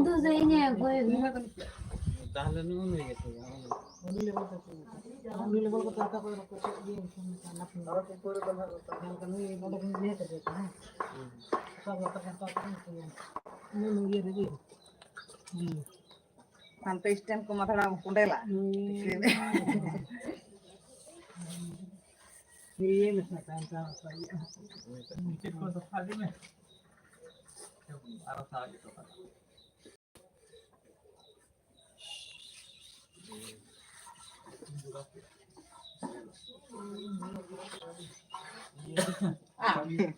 ᱫᱩ ᱫᱚ ᱤᱧᱮ ᱟᱹᱜᱩᱭ ᱢᱮ᱾ ᱛᱟᱦᱞᱮ ᱱᱩᱜᱼᱩ ᱱᱩᱭ ᱜᱮ ᱛᱚᱵᱮ, ᱦᱳᱭ᱾ ᱩᱱᱤ level ᱠᱚ ᱪᱮᱫ ᱞᱮᱠᱟ? ᱩᱱᱤ level ᱠᱚ ᱪᱮᱫ ᱞᱮᱠᱟ ᱠᱚ ᱨᱚᱯᱚᱲ ᱠᱮᱫ ᱜᱮ, ᱮᱱᱠᱷᱟᱱ ᱢᱤᱫᱴᱟᱝ ᱱᱟᱯ-, ᱟᱨᱚ ᱠᱚ ᱯᱟᱹᱣᱨᱟᱹ ᱫᱚ ᱱᱟᱦᱟᱜ ᱡᱟᱦᱟᱸ ᱞᱮᱠᱟ ᱱᱩᱭ ᱱᱚᱰᱮ ᱠᱷᱚᱱ ᱤᱭᱟᱹ ᱠᱮᱫᱮᱭᱟ ᱠᱚ, ᱦᱮᱸ? ᱦᱩᱸ᱾ ᱚᱠᱟ ᱠᱚ ᱚᱠᱟ ᱠᱚ ᱚᱠᱟ ᱠᱚ ᱩᱱᱠᱩ ᱜᱮ᱾ ᱩᱱᱤ ᱱᱩᱭ ᱤᱭᱟᱹ ᱨᱮᱜᱮ᱾ ᱦᱩᱸ᱾ ᱦᱟᱱᱛᱮ stand ᱠᱚ ᱢᱟ ᱛᱷᱚᱲᱟ ᱠᱚᱸᱰᱮᱞᱟ᱾ ᱦᱩᱸ᱾ ᱤᱭᱟᱹ ᱢᱮᱥᱟ ᱛᱟᱭᱚᱢ ᱛᱮ ᱟᱨᱚ ᱥᱟᱵ ᱦᱩᱭᱩᱜᱼᱟ᱾ ᱪᱮᱫ ᱠᱚ ᱥᱟᱯᱷᱟ ᱤᱫᱤ ᱢᱮ᱾ ᱟᱨᱚ ᱥᱟᱵ ᱦᱩᱭᱩᱜ ᱛᱟᱢᱟ᱾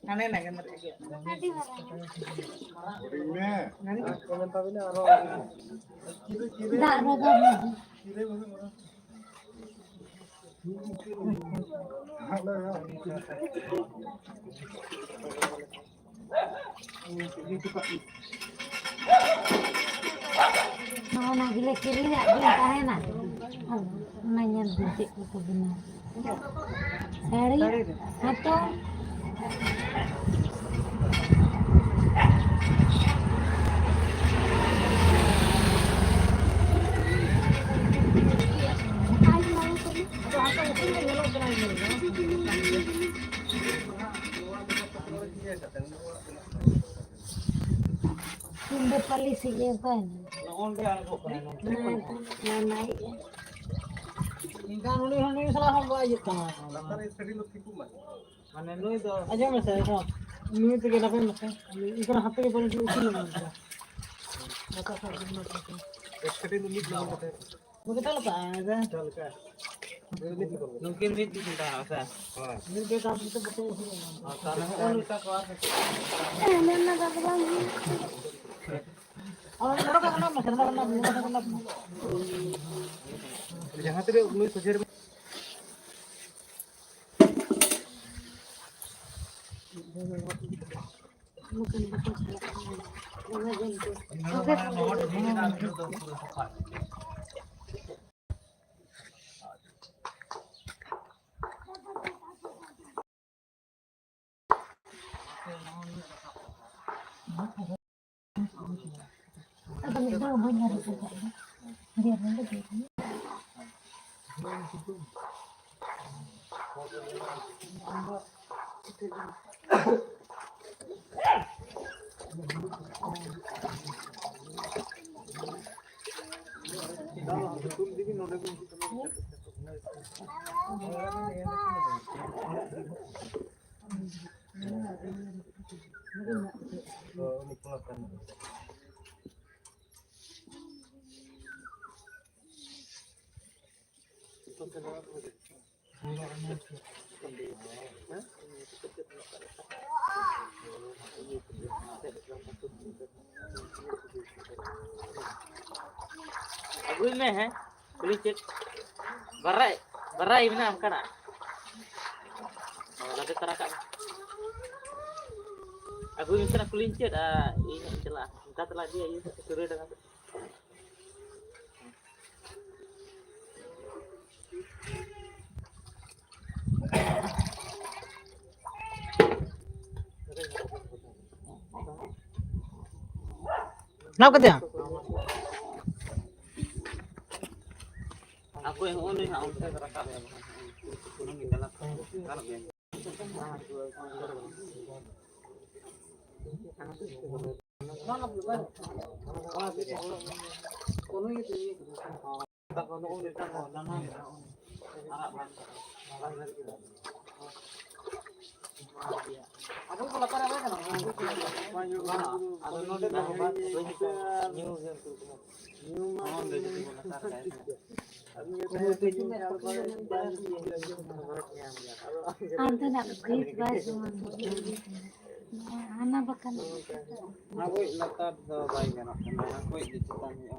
ᱦᱟᱱᱮ ᱱᱟᱜᱮ ᱱᱟᱜᱮ᱾ ᱫᱟᱜ ᱨᱮᱫᱚ ᱱᱚᱜᱼᱚ ᱱᱟ ᱜᱮᱞᱮ ᱠᱤᱨᱤᱧᱟᱜ ᱜᱤᱧ ᱛᱟᱦᱮᱱᱟ᱾ ᱟᱨ ᱚᱱᱟ ᱧᱮᱞ ᱵᱤᱱ ᱪᱮᱫ ᱠᱚᱠᱚ ᱵᱮᱱᱟᱣ᱾ ᱥᱟᱹᱲᱤ? ᱦᱮᱸᱛᱚ᱾ ᱤᱧ ᱫᱚ ᱯᱟᱹᱞᱤᱥᱤᱡ ᱮ ᱚᱠᱟᱭᱮᱱᱟ? ᱱᱚᱜᱼᱚ ᱱᱚᱰᱮ ᱟᱬᱜᱚᱜ ᱠᱟᱱᱟ, ᱱᱚᱰᱮ᱾ ᱦᱮᱸ, ᱦᱮᱸ, ᱦᱮᱸ᱾ ᱮᱱᱠᱷᱟᱱ ᱩᱱᱤ ᱦᱚᱸ ᱱᱩᱭ ᱥᱟᱞᱟᱜ ᱦᱚᱸ ᱵᱟᱭ ᱤᱭᱟᱹᱜ ᱠᱟᱱᱟ᱾ ᱞᱟᱛᱟᱨ ᱨᱮ ᱥᱟᱹᱲᱤ ᱫᱚ ᱴᱷᱤᱠᱩᱜ ᱢᱟ᱾ ᱢᱟᱱᱮ ᱱᱩᱭ ᱫᱚ ᱟᱸᱡᱚᱢ ᱢᱮᱥᱮ, ᱦᱚᱸ, ᱱᱩᱭ ᱛᱮᱜᱮ ᱞᱟᱵᱮ ᱢᱮᱥᱮ᱾ ᱩᱱᱤ ᱤᱧ ᱠᱟᱱᱟ ᱦᱟᱛᱮ ᱜᱮ ᱵᱟᱹᱧ ᱩᱥᱩᱞ ᱮᱱᱟ᱾ ᱞᱟᱛᱟᱨ ᱥᱮᱫ ᱜᱮ ᱢᱮᱥᱮ᱾ ᱮᱥ ᱠᱟᱹᱴᱤᱡ ᱫᱚ ᱢᱤᱫ ᱞᱮᱠᱟ ᱠᱟᱛᱮ᱾ ᱱᱩᱠᱤᱱ ᱢᱤᱫ ᱜᱮᱠᱤᱱ ᱛᱟᱦᱮᱸ ᱥᱮ? ᱦᱳᱭ᱾ ᱢᱤᱫ ᱜᱮ ᱛᱟᱦᱮᱸ ᱥᱮ ᱵᱟᱠᱚ ᱩᱥᱩᱞᱚᱜᱼᱟ᱾ ᱟᱨ ᱛᱟᱦᱞᱮ ᱦᱚᱸᱜᱼᱚᱭ ᱱᱚᱝᱠᱟ ᱠᱚ ᱟᱨ ᱠᱟᱹᱴᱤᱡ᱾ ᱟᱨ ᱱᱚᱰᱮ ᱠᱷᱚᱱᱟᱜ ᱢᱮᱥᱮ, ᱱᱚᱰᱮ ᱠᱷᱚᱱᱟᱜ, ᱱᱚᱰᱮ ᱠᱷᱚᱱᱟᱜ᱾ ᱡᱟᱦᱟᱸ ᱛᱤᱱᱟᱹᱜ ᱩᱱᱤ ᱥᱚᱡᱷᱮ ᱨᱮ ᱟᱫᱚ ᱢᱤᱫ ᱫᱷᱟᱣ ᱵᱟᱹᱧ ᱧᱮᱞ ᱟᱠᱟᱫᱟ᱾ ᱟᱹᱜᱩᱭ ᱢᱮ, ᱦᱮᱸ, ᱠᱩᱞᱤ ᱪᱮᱫ? ᱵᱟᱨᱟᱭ, ᱵᱟᱨᱟᱭ ᱢᱮᱱᱟᱜᱼᱟ ᱚᱱᱠᱟᱱᱟᱜ᱾ ᱚ, ᱞᱟᱫᱮ ᱛᱟᱨᱟ ᱠᱟᱜ ᱢᱮ᱾ ᱟᱹᱜᱩᱭ ᱢᱮᱥᱮ ᱱᱟ ᱠᱩᱞᱤᱧ ᱪᱮᱫ, ᱟᱨ ᱤᱧ ᱦᱟᱸᱜ ᱤᱧ ᱪᱟᱞᱟᱜᱼᱟ᱾ ᱚᱱᱠᱟ ᱛᱮᱞᱟ ᱤᱫᱤᱭᱟ, ᱤᱭᱟᱹ ᱥᱮᱫ ᱥᱩᱨᱟᱹᱭ ᱰᱟᱸᱜᱟ ᱥᱮᱫ᱾ ᱥᱟᱵ ᱠᱟᱛᱮ ᱦᱟᱸᱜ᱾ ᱦᱟᱯᱳᱭ, ᱦᱚᱸᱜᱼᱚ ᱱᱩᱭ ᱦᱟᱸᱜ ᱚᱱᱛᱮ ᱨᱟᱠᱟᱵ ᱮᱱ᱾ ᱦᱟᱱᱛᱮᱱᱟᱜ ᱫᱚ ᱵᱷᱤᱛ ᱵᱟᱭ ᱥᱚᱢᱟᱱ ᱠᱟᱱᱟ᱾ ᱦᱟᱱᱟ ᱵᱟᱠᱷᱟᱱ ᱚᱱᱟ ᱠᱚᱡ ᱞᱟᱛᱟᱨ ᱫᱚ ᱵᱟᱭ ᱜᱟᱱᱚᱜ ᱠᱟᱱᱟ, ᱚᱱᱟ ᱠᱚᱡ ᱜᱮ ᱪᱮᱛᱟᱱ ᱦᱩᱭᱩᱜᱼᱟ᱾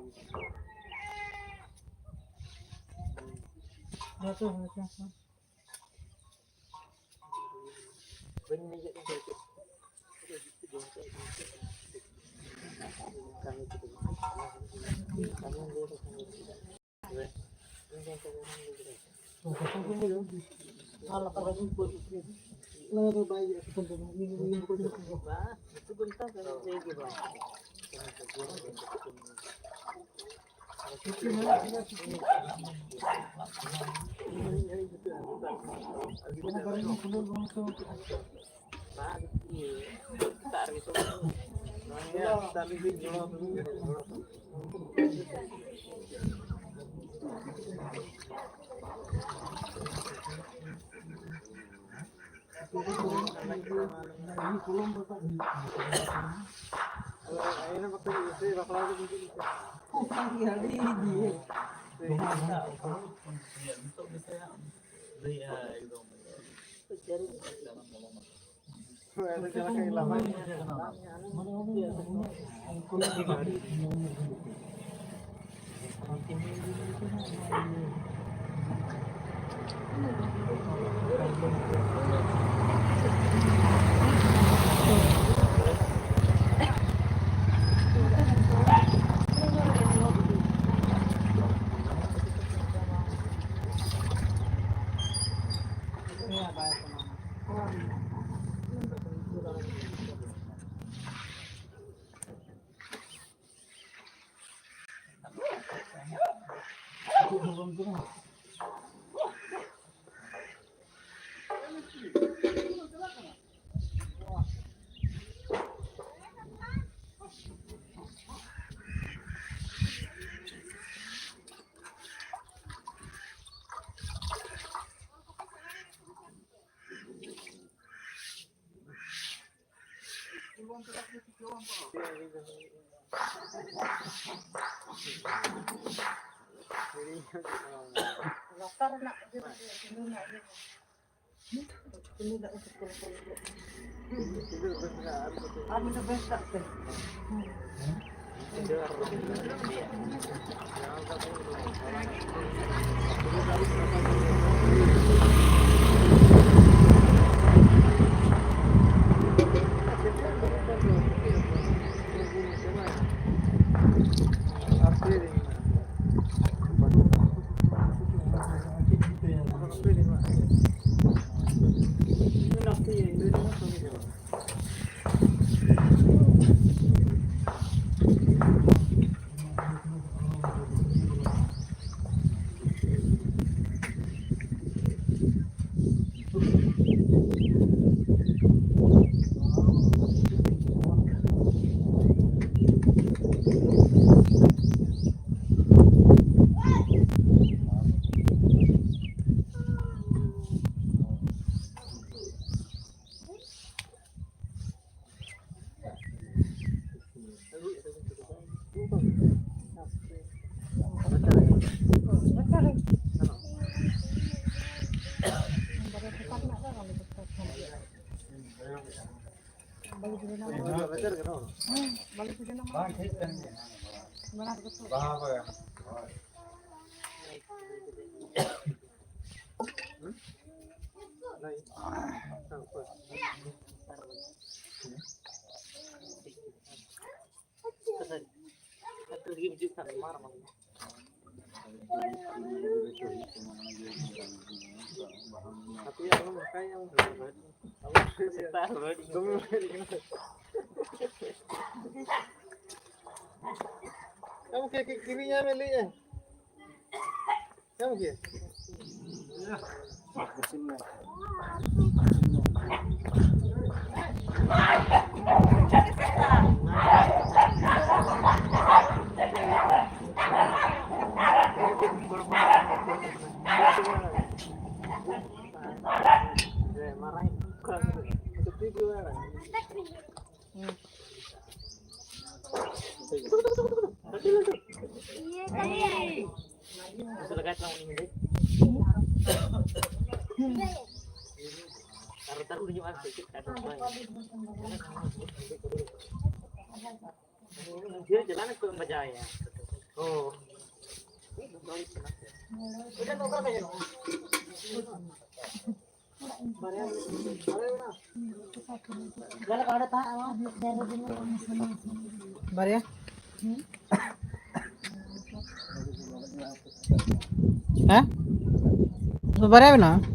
ᱞᱟᱛᱟᱨ ᱨᱮᱱᱟᱜ ᱜᱮ ᱵᱷᱟᱜᱮᱭᱟ, ᱪᱩᱞᱦᱟᱹ ᱨᱮᱱᱟᱜ ᱜᱮ᱾ ᱪᱩᱞᱦᱟᱹ ᱫᱟᱜ ᱠᱚ ᱠᱚᱞ ᱠᱚᱞ ᱠᱚ᱾ ᱟᱨ ᱢᱤᱫᱴᱮᱱ ᱵᱮᱥ ᱫᱟᱜ ᱛᱮ᱾ ᱟᱢ ᱠᱤ ᱠᱤᱨᱤᱧᱟᱭ ᱢᱮ ᱞᱟᱹᱭᱮᱜᱼᱟᱭ? ᱟᱢ ᱠᱤ? ᱵᱟᱨᱭᱟ᱾ ᱦᱮᱸ? ᱵᱟᱨᱭᱟ ᱢᱮᱱᱟᱜᱼᱟ᱾